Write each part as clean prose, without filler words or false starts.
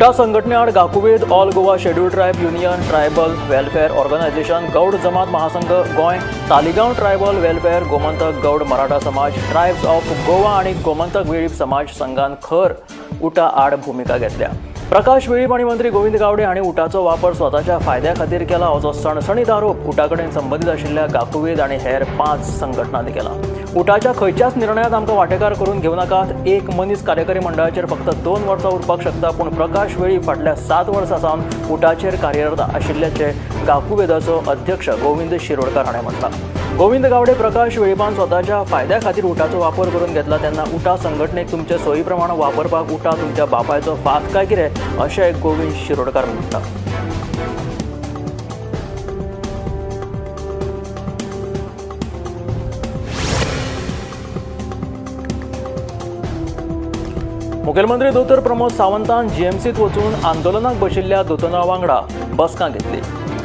उटा संघटने आड Gakuved, all Goa scheduled tribe union, tribal welfare organisation, Gaud Jamat Mahasangh Goem, Taleigao tribal welfare, Gomantak Gaud Maratha Samaj, tribes of Goa आनी गोमंतक वेळीप समाज संघान खर उटा आड भुमिका घेतल्या। प्रकाश वेळीप आनी मंत्री गोविंद गावडे हांणी उटाचो वापर स्वताच्या फायद्या खातीर केला असो सणसणीत आरोप उटा कडेन संबंदीत आशिल्ल्या गाकुवेद आनी हेर 5 संघटनांनी केला। उटाच्या खंयच्याच निर्णयात आमकां वांटेकार करून घेवं नाकात। एक मनीस कार्यकारी मंडळाचेर फक्त 2 वर्सां उरपाक शकता, पूण प्रकाश वेळीप फाटल्या 7 वर्सां सावन उटाचेर कार्यरत आशिल्ल्याचें गाकुवेदाचो अध्यक्ष गोविंद शिरोडकर हाणें म्हटलां। गोविंद गावडे प्रकाश वेळीपान स्वताच्या फायद्या खातीर उटाचो वापर करून घेतला तेन्ना उटा संघटनेक तुमचे सोयी प्रमाण वापरपाक उटा तुमच्या बापायचो फात काय कितें अशें गोविंद शिरोडकर म्हणटा। मुखेलमंत्री दोतोर प्रमोद सावंतान जीएमसीत वचून आंदोलनाक बशिल्ल्या दोतोरां वांगडा बसका घेतली।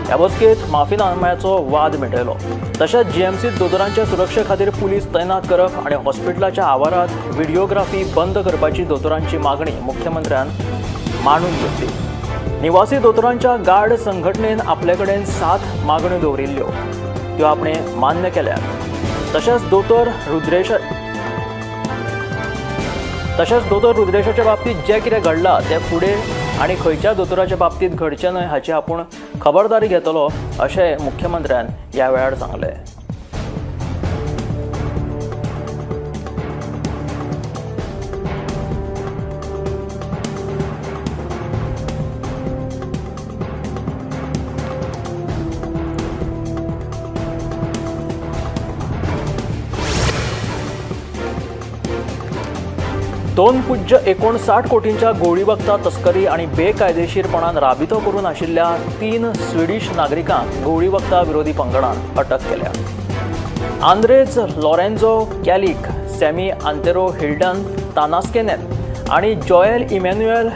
ह्या बसकेत माफीनाम्याचो वाद मिटयलो। तशेंच जीएमसीत दोतोरांच्या सुरक्षे खातीर पुलीस तैनात करप आनी हॉस्पिटलाच्या आवारात व्हिडिओग्राफी बंद करपाची दोतोरांची मागणी मुख्यमंत्र्यान मांडून घेतली। निवासी दोतोरांच्या गार्ड संघटनेन आपले कडेन 7 मागण्यो दवरिल्ल्यो, त्यो आपणे मान्य केल्यात। तशेंच दोतोर रुद्रेशाच्या बाबतीत जें कितें घडलां तें फुडें आनी खंयच्या दोतोराच्या बाबतीत घडचें न्हय हाची आपूण खबरदारी घेतलो अशें मुख्यमंत्र्यान ह्या वेळार सांगलें। दोन पूज्य 59 कोटींच्या गोळी वखदां तस्करी आनी बेकायदेशीरपणान राबितो करून आशिल्ल्या 3 स्विडीश नागरिकांक गोळी वखदां विरोधी पंगडान अटक केल्या। आंद्रेज लॉरेन्झो कॅलिक, सॅमी आंतेरो हिल्डन तानास्केनेन आनी जॉयल इमॅन्युएल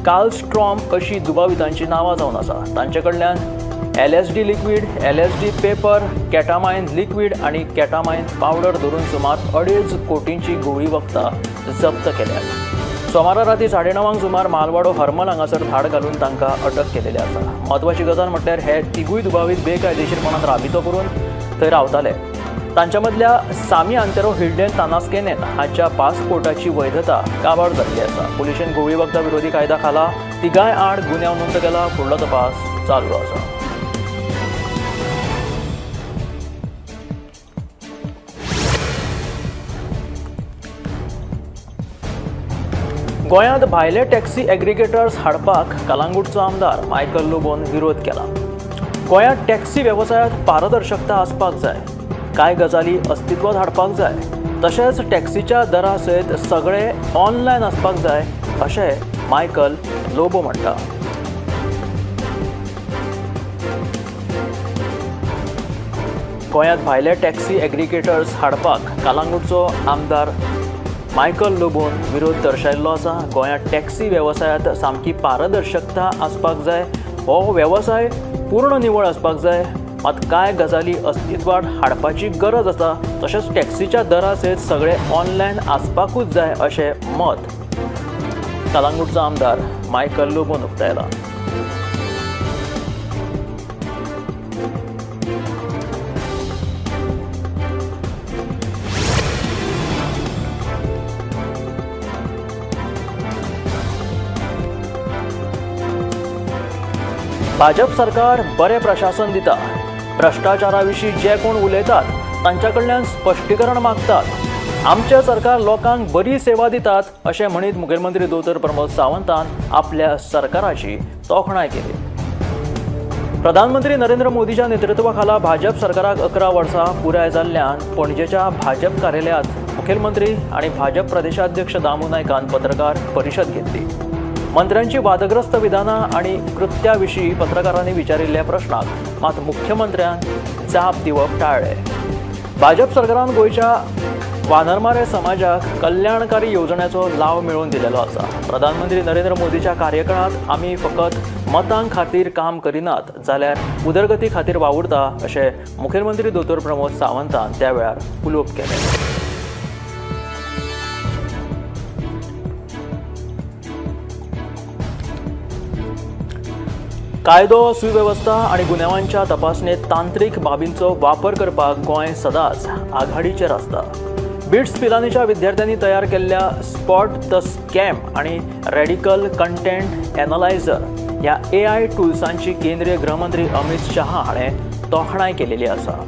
कार्लस्ट्रॉम अशी दुबावितांची नांवां जावन आसा। तांचे कडल्यान LSD liquid, LSD paper, ketamine liquid आनी केटामायन पावडर धरून सुमार 2.5 कोटींची गोळी वखदां जप्त केल्यात। सोमारा राती 9:30 सुमार मालवाडो हरमल हांगासर धाड घालून तांकां अटक केलेली आसा। म्हत्वाची गजाल म्हटल्यार हे तिगूय दुबावीत बेकायदेशीरपणान राबितो करून थंय रावताले। तांच्या मदल्या सामी आंतेरो हिल्डेन तानास्केनेन हाच्या पासपोर्टाची वैधता काबार जाल्ली आसा। पुलिशेन गोळी वखदां विरोधी कायदा खाला तिगांय आड गुन्यांव नोंद केला। फुडलो तपास चालू आसा। गोंयांत भायले टॅक्सी एग्रीगेटर्स हाडपाक कलांगूटचो आमदार मायकल लोबोन विरोध केला। गोंयांत टॅक्सी वेवसायांत पारदर्शकता आसपाक जाय, कांय गजाली अस्तित्वात हाडपाक जाय, तशेंच टॅक्सीच्या दरा सयत सगळे ऑनलायन आसपाक जाय अशें मायकल लोबो म्हणटा। गोंयांत भायले टॅक्सी एग्रीगेटर्स हाडपाक कलांगूटचो आमदार मायकल लोबोन विरोध दर्शायल्लो आसा। गोंयांत टॅक्सी वेवसायांत सामकी पारदर्शकता आसपाक जाय, हो वेवसाय पूर्ण निवळ आसपाक जाय, मात कांय गजाली अस्तित्वात हाडपाची गरज आसा, तशेंच टॅक्सीच्या दरा सयत सगळे ऑनलायन आसपाकूच जाय अशें मत कलांगूटचो आमदार मायकल लोबोन उक्तायला। भाजप सरकार बरें प्रशासन दिता, भ्रश्टाचारा विशीं जे कोण उलयतात तांच्या कडल्यान स्पश्टीकरण मागतात, आमचें सरकार लोकांक बरी सेवा दितात अशें म्हणीत मुखेलमंत्री दोतोर प्रमोद सावंतान आपल्या सरकाराची तोखणाय केली। प्रधानमंत्री नरेंद्र मोदीच्या नेतृत्वाखाला भाजप सरकाराक 11 वर्सां पुराय जाल्ल्यान पणजेच्या भाजप कार्यालयांत मुखेलमंत्री आनी भाजप प्रदेशाध्यक्ष दामू नायकान पत्रकार परिशद घेतली। मंत्र्यांची वादग्रस्त विधानां आनी कृत्या विशीं पत्रकारांनी विचारिल्ल्या प्रश्नाक मात मुख्यमंत्र्यान जाप दिवप टाळ्ळें। भाजप सरकारान गोंयच्या वानरमारे समाजाक कल्याणकारी येवजण्याचो लाव मेळोवन दिलेलो आसा। प्रधानमंत्री नरेंद्र मोदीच्या कार्यकाळांत आमी फकत मतां खातीर काम करिनात जाल्यार उदरगती खातीर वावुरता अशें मुखेलमंत्री दोतोर प्रमोद सावंतान त्या वेळार उलोवप केलें। कायदो सुवेवस्था आनी गुन्यांवांच्या तपासणेत तांत्रिक बाबींचो वापर करपाक गोंय सदांच आघाडीचेर आसता। बिट्स पिलानीच्या विद्यार्थ्यांनी तयार केल्ल्या स्पॉट the scam आनी रेडिकल कंटेंट एनालायझर ह्या एआय टूल्सांची केंद्रीय गृहमंत्री अमित शहा हाणें तोखणाय केलेली आसा।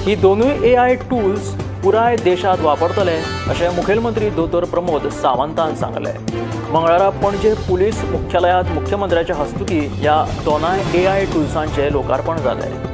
ही दोनूय एआय टूल्स पुराय देशांत वापरतले अशें मुखेलमंत्री दोतोर प्रमोद सावंतान सांगलें। मंगळारा पणजे पुलीस मुख्यालयांत मुख्यमंत्र्याच्या हस्तुकीं ह्या दोनाय एआय टूल्सांचें लोकार्पण जालें।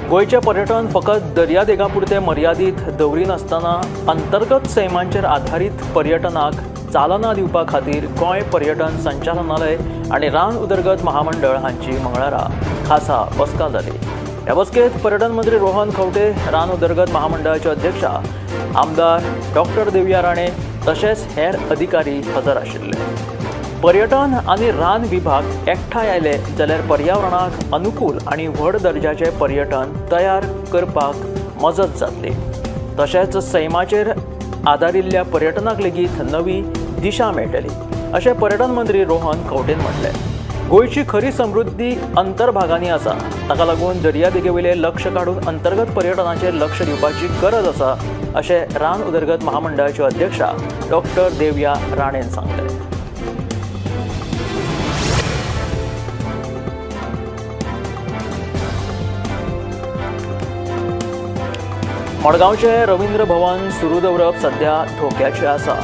गोंयचें पर्यटन फकत दर्यादेगां पुरतें मर्यादीत दवरिनासतना अंतर्गत सैमाचेर आधारीत पर्यटनाक चालना दिवपा खातीर गोंय पर्यटन संचालनालय आनी रान उदरगत महामंडळ हांची मंगळारा खासा बसका जाली। ह्या बसकेंत पर्यटन मंत्री रोहन खंवटे, रान उदरगत महामंडळाचे अध्यक्ष आमदार डॉक्टर देविया राणे तशेंच हेर अधिकारी हजर आशिल्ले। पर्यटन आनी रान विभाग एकठांय आयले जाल्यार पर्यावरणाक अनुकूल आनी व्हड दर्जाचें पर्यटन तयार करपाक मजत जातली। तशेंच सैमाचेर आदारिल्ल्या पर्यटनाक लेगीत नवी दिशा मेळटली अशें पर्यटन मंत्री रोहन खंवटेन म्हणलें। गोंयची खरी समृद्धी अंतर्भागांनी आसा, ताका लागून दर्यादेगेवयलें लक्ष काडून अंतर्गत पर्यटनाचेर लक्ष दिवपाची गरज आसा अशें रान उदरगत महामंडळाच्यो अध्यक्षा डॉक्टर देविया राणेन सांगलें। मडगांवचें रवींद्र भवन सुरू दवरप सध्या धोक्याचें आसा।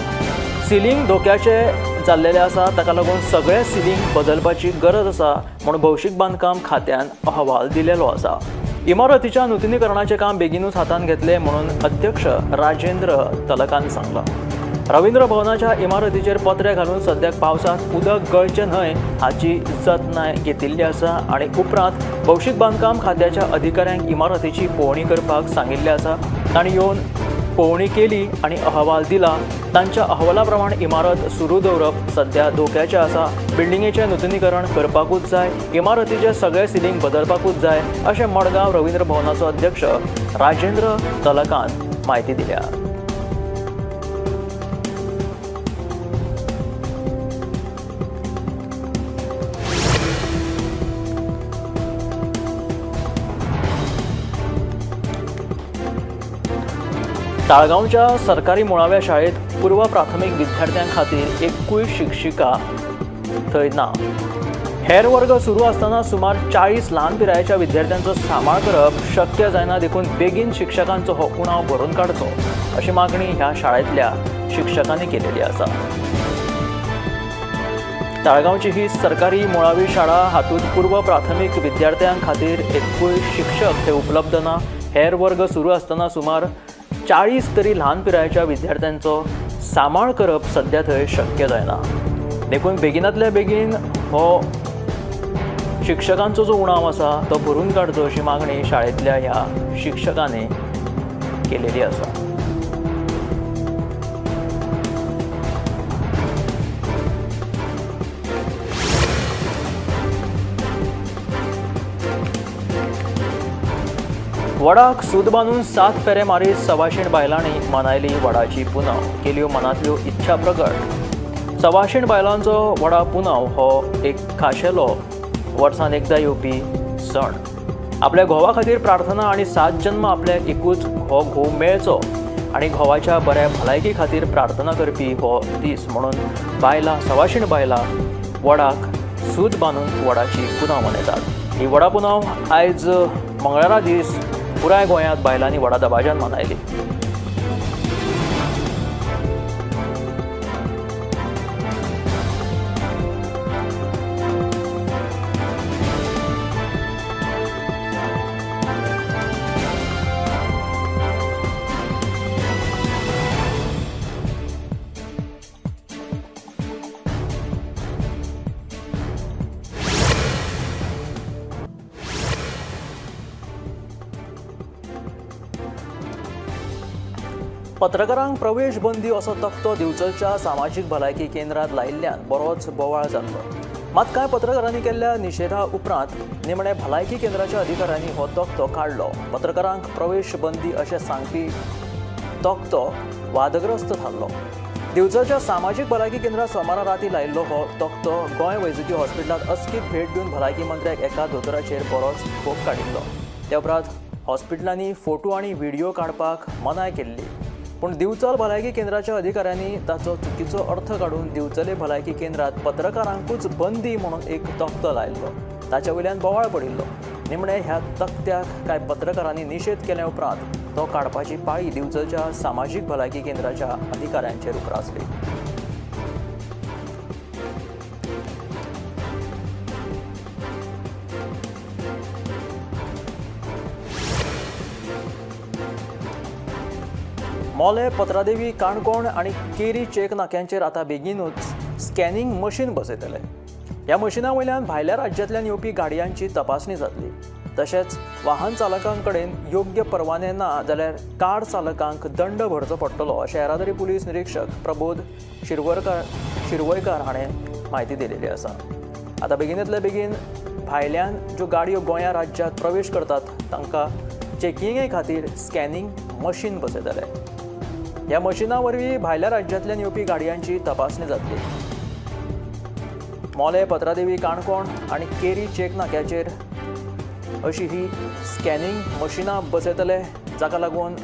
सिलींग धोक्याचें जाल्लेलें आसा, ताका लागून सगळें सिलींग बदलपाची गरज आसा म्हूण भौशीक बांदकाम खात्यान अहवाल दिलेलो आसा। इमारतीच्या नुतनीकरणाचें काम बेगीनूच हातांत घेतलें म्हणून अध्यक्ष राजेंद्र तलकान सांगलां। रवींद्र भवनाच्या इमारतीचेर पत्रे घालून सद्याक पावसांत उदक गळचें न्हय हाची जतनाय घेतिल्ली आसा आनी उपरांत भौशीक बांदकाम खात्याच्या अधिकाऱ्यांक इमारतीची पळोवणी करपाक सांगिल्लें आसा। तांणी येवन पळोवणी केली आनी अहवाल दिला। तांच्या अहवाला प्रमाण इमारत सुरू दवरप सद्या धोक्याचें आसा। बिल्डिंगेचें नुतनीकरण करपाकूच जाय, इमारतीचें सगळें सिलींग बदलपाकूच जाय अशें मडगांव रवींद्र भवनाचो अध्यक्ष राजेंद्र तलकान म्हायती दिल्या। ताळगांवच्या सरकारी मुळाव्या शाळेत पूर्व प्राथमिक विद्यार्थ्यां खातीर एकूय शिक्षिका थंय ना। हेर वर्ग सुरू आसतना सुमार 40 ल्हान पिरायेच्या विद्यार्थ्यांचो सांबाळ करप शक्य जायना देखून बेगीन शिक्षकांचो हो उणाव भरून काडचो अशी मागणी ह्या शाळेंतल्या शिक्षकांनी केलेली आसा। ताळगांवची ही सरकारी मुळावी शाळा हातूंत पूर्व प्राथमिक विद्यार्थ्यां खातीर एकूय शिक्षक थंय उपलब्ध ना। हेर वर्ग सुरू आसतना सुमार 40 तरी ल्हान पिरायेच्या विद्यार्थ्यांचो सांबाळ करप सद्या थंय शक्य जायना देखून बेगिनांतल्या बेगीन हो शिक्षकांचो जो उणाव आसा तो भरून काडचो अशी मागणी शाळेंतल्या ह्या शिक्षकांनी केलेली आसा। वडाक सूत बांदून 7 फेरे मारीत सवाशीण बायलांनी मनायली वडाची पुनव, केल्यो मनांतल्यो इच्छा प्रगट। सवाशीण बायलांचो वडा पुनव हो एक खाशेलो वर्सान एकदां येवपी सण। आपल्या घोवा खातीर प्रार्थना आनी 7 जन्म आपल्याक एकूच हो घोव मेळचो आनी घोवाच्या बऱ्या भलायकी खातीर प्रार्थना करपी हो दीस म्हणून बायलां सवाशीण बायलां वडाक सूत बांदून वडाची पुनव मनयतात। ही वडा पुनव आयज मंगळारा दीस पुराय गोंयांत बायलांनी व्हडा दबाज्यान मनयली। पत्रकारांक प्रवेश बंदी असो तक्तो दिवचलच्या सामाजीक भलायकी केंद्रांत लायिल्ल्यान बरोच बोवाळ जाल्लो। मात कांय पत्रकारांनी केल्ल्या निशेधा उपरांत निमणे भलायकी केंद्राच्या अधिकाऱ्यांनी हो तक्तो काडलो। पत्रकारांक प्रवेश बंदी अशें सांगपी तक्तो वादग्रस्त थारलो। दिवचलच्या सामाजीक भलायकी केंद्रात सोमारा राती लायिल्लो हो तक्तो गोंय वैजकी हॉस्पिटलांत अचकीत भेट दिवन भलायकी मंत्र्याक एका दोतोराचेर बरोच फोग काडिल्लो। त्या उपरांत हॉस्पिटलांनी फोटो आनी व्हिडियो काडपाक मनाय केल्ली, पूण दिवचल भलायकी केंद्राच्या अधिकाऱ्यांनी ताचो चुकीचो अर्थ काडून दिवचले भलायकी केंद्रात पत्रकारांकूच बंदी म्हणून एक तक्तो लायिल्लो। ताचे वयल्यान बोवाळ पडिल्लो। निमणे ह्या तक्त्याक कांय पत्रकारांनी निशेध केल्या उपरांत तो काडपाची पाळी दिवचलच्या सामाजीक भलायकी केंद्राच्या अधिकाऱ्यांचेर उप्रासली। मोले, पत्रादेवी, काणकोण आनी केरी चेक नाक्यांचेर आतां बेगीनूच स्कॅनिंग मशीन बसयतले। ह्या मशिना वयल्यान भायल्या राज्यांतल्यान येवपी गाडयांची तपासणी जातली। तशेंच वाहन चालकां कडेन योग्य परवाने ना जाल्यार कार चालकांक दंड भरचो पडटलो अशें येरादारी पुलीस निरीक्षक प्रबोध शिरवयकार हाणें म्हायती दिलेली आसा। आतां बेगीनांतले बेगीन भायल्यान ज्यो गाडयो गोंया राज्यांत प्रवेश करतात तांकां चेकिंगे खातीर स्कॅनिंग मशीन बसयतले। ह्या मशिना वरवीं भायल्या राज्यांतल्यान येवपी गाडयांची तपासणी जातली। मोले, पत्रादेवी, काणकोण आनी केरी चेक नाक्याचेर अशी ही स्कॅनिंग मशिनां बसयतले, जाका लागून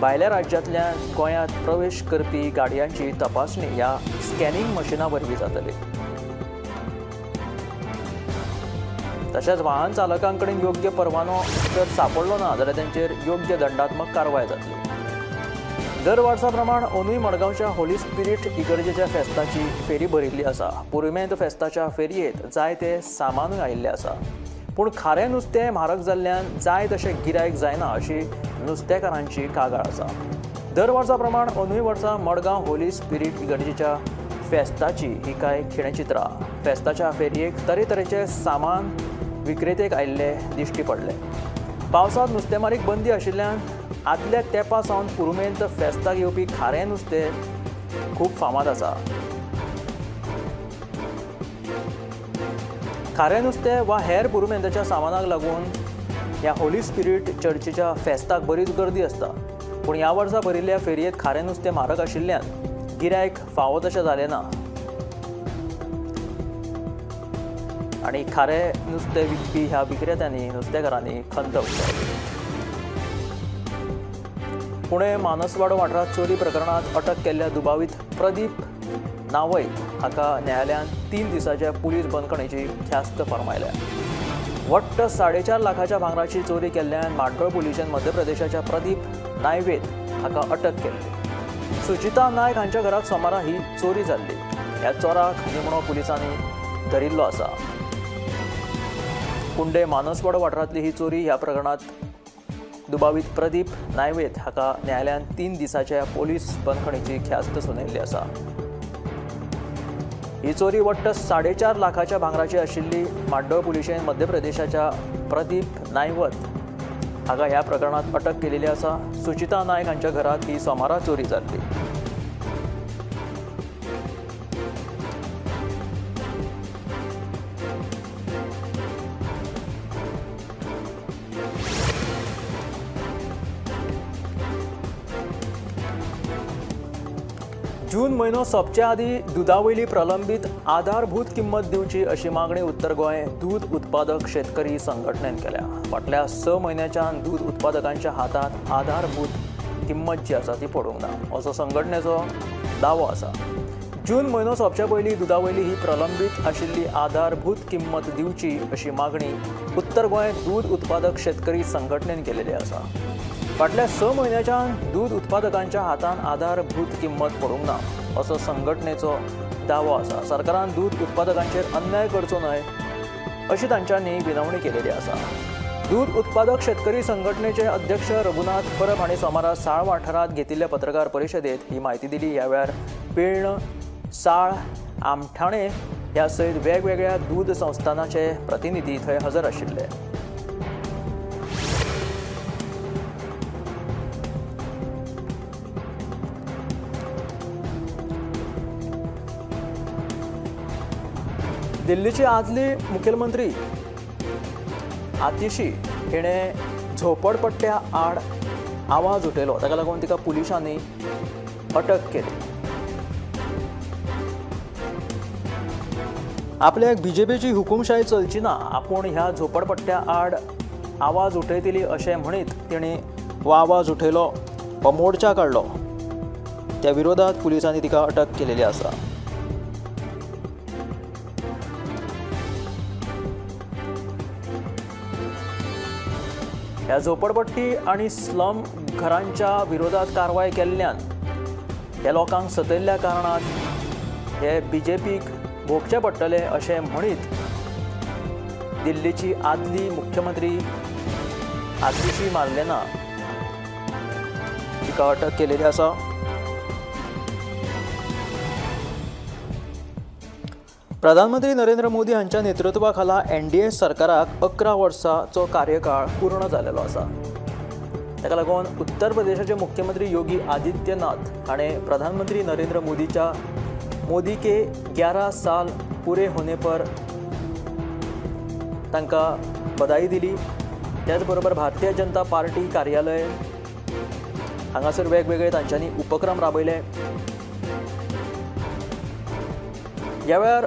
भायल्या राज्यांतल्यान गोंयांत प्रवेश करपी गाडयांची तपासणी ह्या स्कॅनिंग मशिना वरवीं जातली। तशेंच वाहन चालकां कडेन योग्य परवानो जर सापडलो ना जाल्यार तांचेर योग्य दंडात्मक कारवाय जातली। दर वर्सा प्रमाण अंदूय मडगांवच्या होली स्पिरीट इगर्जेच्या फेस्ताची फेरी भरिल्ली आसा। पुरुमेंत फेस्ताच्या फेरयेंत जायते सामानूय आयिल्लें आसा, पूण खारें नुस्तें म्हारग जाल्ल्यान जाय तशें गिरायक जायना अशी नुस्तेकारांची कागाळ आसा। दर वर्सा प्रमाण अंदूय वर्सा मडगांव होली स्पिरीट इगर्जेच्या फेस्ताची ही कांय खिणचित्रां। फेस्ताच्या फेरयेक तरेतरेचे सामान विक्रेतेक आयिल्ले दिश्टी पडले। पावसांत नुस्तेमारीक बंदी आशिल्ल्यान आदल्या तेंपा सावन पुरुमेंत फेस्ताक येवपी खारें नुस्तें खूब फामाद आसा। खारें नुस्तें वा हेर पुरुमेंताच्या सामानाक लागून ह्या होली स्पिरीट चर्चीच्या फेस्ताक बरीच गर्दी आसता, पूण ह्या वर्सा भरिल्ल्या फेरयेंत खारें नुस्तें म्हारग आशिल्ल्यान गिरायक फावो तशें जालें ना आनी खारें नुस्तें विकपी ह्या विक्रेत्यांनी नुस्तेकारांनी खंत उक्तायली। पुणे मानसवाडो वाठारांत चोरी प्रकरणांत अटक केल्ल्या दुबावीत प्रदीप नावैत हाका न्यायालयान 3 दिसांच्या पुलीस बंदखणीची ख्यास्त फर्मायल्या। वट्ट 4.5 लाखाच्या भांगराची चोरी केल्ल्यान माड्डोळ पुलिशेन मध्य प्रदेशाच्या प्रदीप नायवेत हाका अटक केल्ली। सुचिता नायक हांच्या घरांत सोमारा ही चोरी जाल्ली। ह्या चोराक निमणो पुलिसांनी धरिल्लो आसा। कुंडे मानसवाडो वाठारांतली ही चोरी ह्या प्रकरणांत दुबावीत प्रदीप नायवेत हाका न्यायालयान 3 दिसांच्या पोलीस बंदखणीची ख्यास्त सुनायिल्ली आसा। ही चोरी वट्ट 4.5 लाखाच्या भांगराची आशिल्ली। माड्डोळ पुलिशेन मध्य प्रदेशाच्या प्रदीप नायवत हाका ह्या प्रकरणांत अटक केलेली आसा। सुचिता नायक हांच्या घरांत ही सोमारा चोरी जाल्ली। जून म्हयनो सोंपचे आदीं दुदा वयली प्रलंबीत आधारभूत किंमत दिवची अशी मागणी उत्तर गोंय दूद उत्पादक शेतकरी संघटनेन केल्या। फाटल्या 6 म्हयन्याच्यान दूद उत्पादकांच्या हातांत आधारभूत किंमत जी आसा ती पडूंक ना असो संघटनेचो दावो आसा। जून म्हयनो सोंपचे पयलीं दुदा वयली ही प्रलंबीत आशिल्ली आधारभूत किंमत दिवची अशी मागणी उत्तर गोंय दूद उत्पादक शेतकरी संघटनेन केलेली आसा। फाटल्या 6 म्हयन्याच्यान दूद उत्पादकांच्या हातान आधारभूत किंमत पडूंक ना असो संघटनेचो दावो आसा। सरकारान दूद उत्पादकांचेर अन्याय करचो न्हय अशी तांच्यांनी विनवणी केलेली आसा। दूद उत्पादक शेतकरी संघटनेचे अध्यक्ष रघुनाथ परब हांणी सोमारा साळ वाठारांत घेतिल्ल्या पत्रकार परिशदेंत ही म्हायती दिली। ह्या वेळार पिळर्ण, साळ, आमठाणे ह्या सयत वेगवेगळ्या दूद संस्थानाचे प्रतिनिधी थंय हजर आशिल्ले। दिल्लीची आदली मुखेलमंत्री आतिशी हिणें झोपडपट्ट्या आड आवाज उठयलो, ताका लागून तिका पुलिसांनी अटक केली। आपल्याक बीजेपीची हुकुमशाही चलची ना, आपूण ह्या झोपडपट्ट्या आड आवाज उठयतली अशें म्हणीत तिणें हो आवाज उठयलो, हो मोर्चा काडलो। त्या विरोधात पुलिसांनी तिका अटक केलेली आसा। ह्या झोपडपट्टी आनी स्लम घरांच्या विरोधात कारवाय केल्ल्यान ह्या लोकांक सतयल्ल्या कारणान हे बीजेपीक भोगचें पडटलें अशें म्हणीत दिल्लीची आदली मुख्यमंत्री आतिशी मार्लेना तिका अटक केलेली आसा। प्रधानमंत्री नरेंद्र मोदी हांच्या नेतृत्वाखाला एनडीए सरकाराक 11 वर्सांचो कार्यकाळ पूर्ण जाल्लो आसा। ताका लागून उत्तर प्रदेशाचे मुख्यमंत्री योगी आदित्यनाथ हाणें प्रधानमंत्री नरेंद्र मोदी के 11 साल पुरे होने पर तांकां बधाई दिली। त्याचबरोबर भारतीय जनता पार्टी कार्यालय हांगासर वेगवेगळे तांच्यांनी उपक्रम राबयले। ह्या वेळार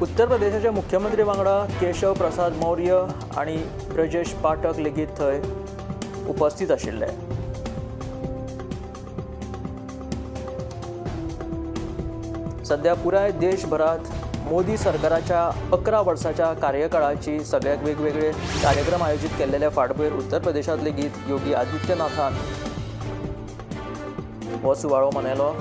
उत्तर प्रदेशाचे मुख्यमंत्री वांगडा केशव प्रसाद मौर्य आनी ब्रजेश पाठक लेगीत थंय उपस्थित आशिल्ले। सध्या पुराय देशभरात मोदी सरकाराच्या 11 वर्साच्या कार्यकाळाची सगळ्याक वेगवेगळे कार्यक्रम आयोजीत केल्लेल्या फाटभूंयेर उत्तर प्रदेशांत लेगीत योगी आदित्यनाथान हो सुवाळो मनयलो।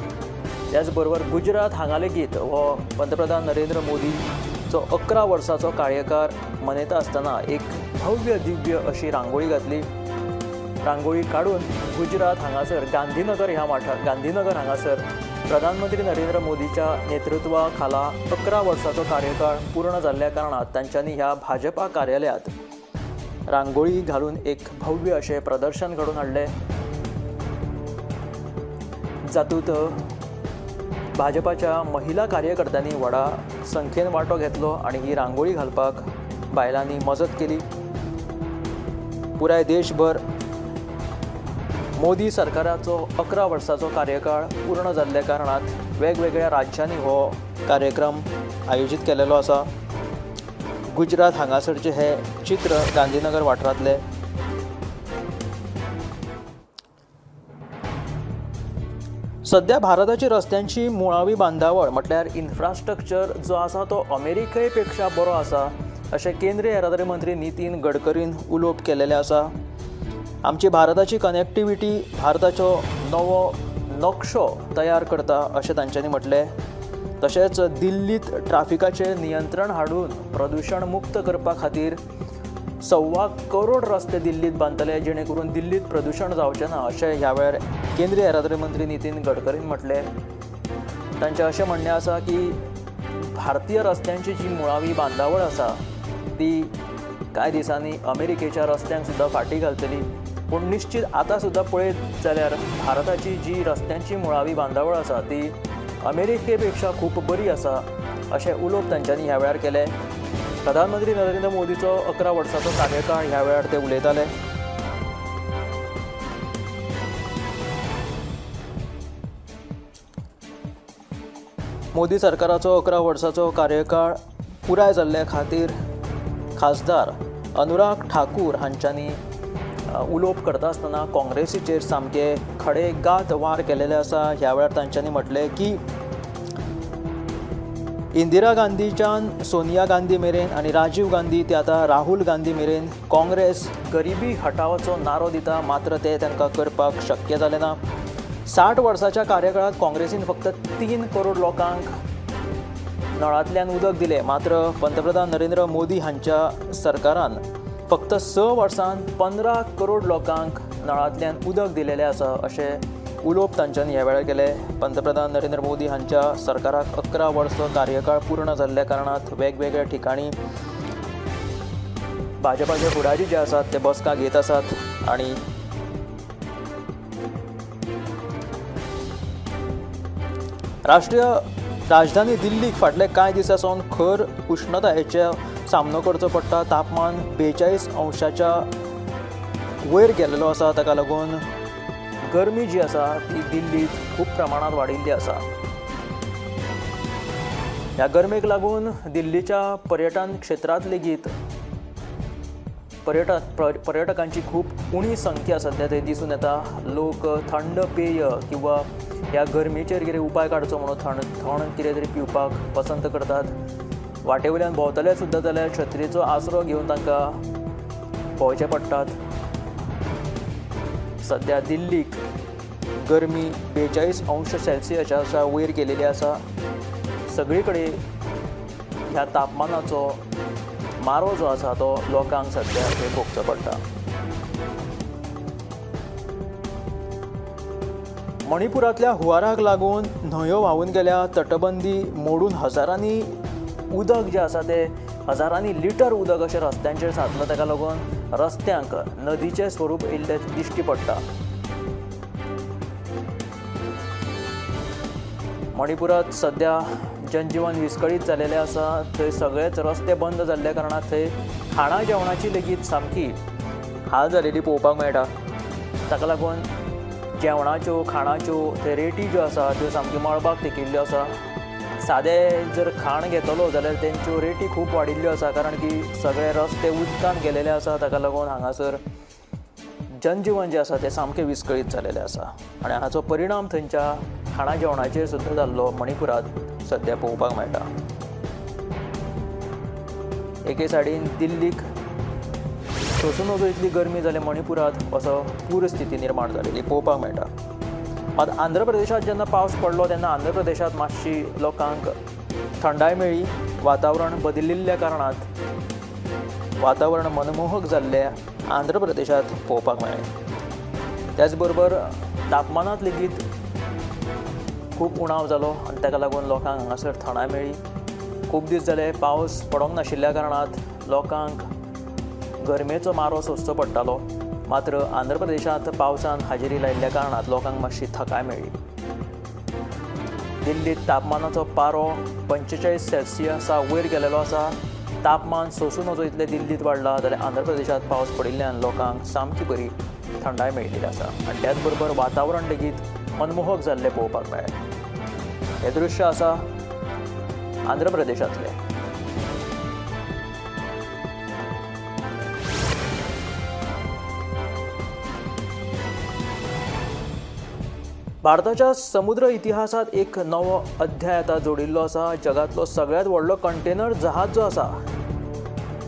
त्याचबरोबर गुजरात हांगा लेगीत हो पंतप्रधान नरेंद्र मोदीचो 11 वर्साचो कार्यकाळ मनयता आसतना एक भव्य दिव्य अशी रांगोळी घातली। रांगोळी काडून गुजरात हांगासर गांधीनगर ह्या वाठार गांधीनगर हांगासर प्रधानमंत्री नरेंद्र मोदीच्या नेतृत्वा खाला 11 वर्साचो कार्यकाळ पूर्ण जाल्ल्या कारणान तांच्यांनी ह्या भाजपा कार्यालयात रांगोळी घालून एक भव्य अशें प्रदर्शन घडोवन हाडलें, जातूंत भाजपाच्या महिला कार्यकर्त्यांनी व्हडा संख्येन वांटो घेतलो आनी ही रांगोळी घालपाक बायलांनी मजत केली। पुराय देशभर मोदी सरकाराचो 11 वर्साचो कार्यकाळ पूर्ण जाल्ल्या कारणान वेगवेगळ्या राज्यांनी हो कार्यक्रम आयोजीत केलेलो आसा। गुजरात हांगासरचें हें चित्र गांधीनगर वाठारांतलें। सध्या भारताची रस्त्यांची मुळावी बांदावळ म्हटल्यार इन्फ्रास्ट्रक्चर जो आसा तो अमेरिके पेक्षा बरो आसा अशें केंद्रीय येरादारी मंत्री नितीन गडकरीन उलोवप केलेलें आसा। आमची भारताची कनेक्टिविटी भारताचो नवो नकशो तयार करता अशें तांच्यांनी म्हटलें। तशेंच दिल्लींत ट्राफिकाचें नियंत्रण हाडून प्रदुशण मुक्त करपा खातीर 1.25 करोड रस्ते दिल्लींत बांदतले जेणे करून दिल्लींत प्रदुशण जावचें ना अशें ह्या वेळार केंद्रीय येरादारी मंत्री नितीन गडकरीन म्हटलें। तांचें अशें म्हणणें आसा की भारतीय रस्त्यांची जी मुळावी बांदावळ आसा ती कांय दिसांनी अमेरिकेच्या रस्त्यांक सुद्दां फाटीं घालतली, पूण निश्चित आतां सुद्दां पळयत जाल्यार भारताची जी रस्त्यांची मुळावी बांदावळ आसा ती अमेरिके पेक्षा खूब बरी आसा अशें उलोवप तांच्यांनी ह्या वेळार केलें। प्रधानमंत्री नरेंद्र मोदीचो 11 वर्साचो कार्यकाळ ह्या वेळार ते उलयताले। मोदी सरकाराचो 11 वर्साचो कार्यकाळ पुराय जाल्ले खातीर खासदार अनुराग ठाकूर हांच्यांनी उलोवप करता आसतना काँग्रेसीचेर सामके खडेगात वार केलेले आसा। ह्या वेळार तांच्यांनी म्हटलें की इंदिरा गांधीच्यान सोनिया गांधी मेरेन आनी राजीव गांधी ते आतां राहुल गांधी मेरेन काँग्रेस गरिबी हटावाचो नारो दिता, मात्र ते तांकां करपाक शक्य जालें ना। 60 वर्साच्या कार्यकाळांत काँग्रेसीन फक्त 3 करोड लोकांक नळांतल्यान उदक दिलें, मात्र पंतप्रधान नरेंद्र मोदी हांच्या सरकारान फक्त 6 वर्सांत 15 करोड लोकांक नळांतल्यान उदक दिलेलें आसा अशें उलोवप तांच्यांनी ह्या वेळार केलें। पंतप्रधान नरेंद्र मोदी हांच्या सरकाराक 11 वर्सां कार्यकाळ पूर्ण जाल्ल्या कारणान वेगवेगळ्या ठिकाणी भाजपाचे फुडारी जे आसात ते बसका घेत आसात आनी राष्ट्रीय राजधानी दिल्लीक फाटले कांय दिसां सावन खर उश्णतायेचो सामनो करचो पडटा. तापमान 42 अंशाच्या वयर गेल्लो आसा. ताका लागून गरमी जी आसा ती दिल्लीत खूब प्रमाणांत वाडिल्ली आसा. ह्या गरमेक लागून दिल्लीच्या पर्यटन क्षेत्रांत लेगीत पर्यटकांची खूब उणी संख्या सध्या थंय दिसून येता. लोक थंड पेय किंवा ह्या गरमेचेर कितें उपाय काडचो म्हणून थंड कितें तरी पिवपाक पसंत करतात. वाटे वयल्यान भोंवतले सुद्दां जाल्यार छत्रेचो आसरो घेवन तांकां भोंवचें पडटात. सध्या दिल्लीक गरमी 42 अंश सेल्सियसाच्या वयर गेलेली आसा. सगळे कडेन ह्या तापमानाचो मारो जो आसा तो लोकांक सध्या थंय भोगचो पडटा. मणिपुरांतल्या हुंवाराक लागून न्हंयो व्हांवून गेल्या. तटबंदी मोडून हजारांनी उदक जें आसा तें हजारांनी लिटर उदक अशें रस्त्यांचेर साचलां. ताका लागून रस्त्यांक नदीचें स्वरूप येयल्लें दिश्टी पडटा. मणिपुरांत सध्या जनजीवन विस्कळीत जालेलें आसा. थंय सगळेच रस्ते बंद जाल्ल्या कारणान थंय खाणा जेवणाची लेगीत सामकी हाल जालेली पळोवपाक मेळटा. ताका लागून जेवणाच्यो खाणाच्यो थंय रेटी ज्यो आसा त्यो सामक्यो मळबाक तेंकिल्ल्यो आसा. सादें जर खाण घेतलो जाल्यार तेंच्यो रेटी खूब वाडिल्ल्यो आसा, कारण की सगळे रस्ते उदकान गेलेले आसा. ताका लागून हांगासर जनजीवन जें आसा तें सामकें विस्कळीत जालेलें आसा आनी हाचो परिणाम थंयच्या खाणा जेवणाचेर सुद्दां जाल्लो मणिपुरांत सध्या पळोवपाक मेळटा. एके सायडीन दिल्लीक सोसूं नजो इतली गरमी जाल्या मणिपुरांत असो पूर स्थिती निर्माण जालेली पळोवपाक मेळटा. मात आंध्र प्रदेशांत जेन्ना पावस पडलो तेन्ना आंध्र प्रदेशांत मातशी लोकांक थंडाय मेळ्ळी. वातावरण बदलिल्ल्या कारणांत वातावरण मनमोहक जाल्लें आंध्र प्रदेशांत पळोवपाक मेळ्ळें. त्याच बरोबर तापमानांत लेगीत खूब उणाव जालो आनी ताका लागून लोकांक हांगासर थंडाय मेळ्ळी. खूब दीस जाले पावस पडोंक नाशिल्ल्या कारणांत लोकांक गरमेचो मारो सोंसचो पडटालो. मात्र आंध्र प्रदेशांत पावसान हाजेरी लायिल्ल्या कारणांत लोकांक मातशी थकाय मेळ्ळी. दिल्लीत तापमानाचो पारो 45 सेल्सियसा वयर गेलेलो आसा. तापमान सोंसूं नजो इतलें दिल्लींत वाडलां जाल्यार आंध्र प्रदेशांत पावस पडिल्ल्यान लोकांक सामकी बरी थंडाय मेळिल्ली आसा आनी त्याच बरोबर वातावरण लेगीत मनमोहक जाल्लें पळोवपाक मेळ्ळें. हें दृश्य आसा आंध्र प्रदेशांतलें. भारताच्या समुद्र इतिहासात एक नवो अध्याय आतां जोडिल्लो आसा. जगांतलो सगळ्यांत व्हडलो कंटेनर जहाज जो आसा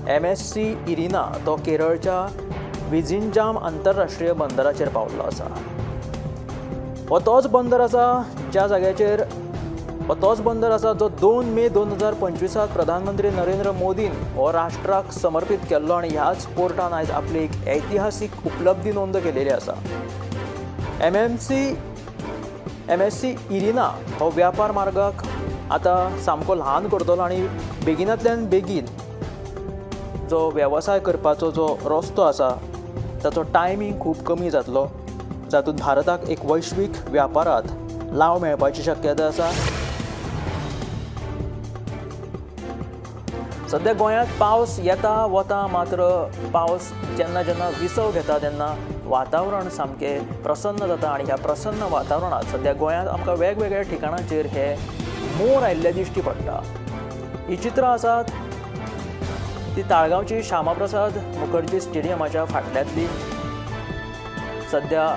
MSC Irina तो केरळच्या विझिंजाम आंतरराष्ट्रीय बंदराचेर पावल्लो आसा. हो तोच बंदर आसा ज्या जाग्याचेर हो तोच बंदर आसा जो 2 मे 2025 प्रधानमंत्री नरेंद्र मोदीन हो राष्ट्राक समर्पीत केल्लो आनी ह्याच पोर्टान आयज आपली एक ऐतिहासीक उपलब्धी नोंद केलेली आसा. MSC Irina हो व्यापार मार्गाक आतां सामको ल्हान करतलो आनी बेगिनांतल्यान बेगीन जो वेवसाय करपाचो जो रस्तो आसा ताचो टायमींग खूब कमी जातलो, जातूंत भारताक एक वैश्वीक व्यापारांत लाव मेळपाची शक्यता आसा. सध्या गोंयांत पावस येता वता, मात्र पावस जेन्ना जेन्ना विसव घेता तेन्ना वातावरण सामकें प्रसन्न जाता आनी ह्या प्रसन्न वातावरणांत सध्या गोंयांत आमकां वेगवेगळ्या ठिकाणांचेर हे मोर आयिल्ले दिश्टी पडटा. ही चित्रां आसात ती ताळगांवची श्यामाप्रसाद मुखर्जी स्टेडियमाच्या फाटल्यांतली. सध्या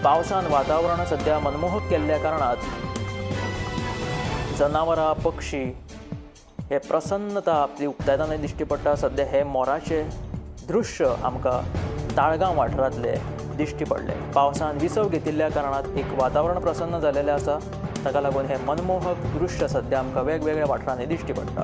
पावसान वातावरण सध्या मनमोहक केल्ल्या कारणात जनावरां, पक्षी हे प्रसन्नता आपली उक्तायतना दिश्टी पडटा. सध्या हे मोराचें दृश्य आमकां ताळगांव वाठारांतले दिश्टी पडले. पावसान विसव घेतिल्ल्या कारणात एक वातावरण प्रसन्न जालेलें आसा. ताका लागून हे मनमोहक दृश्य सध्या आमकां वेगवेगळ्या वाठारांनी दिश्टी पडटा.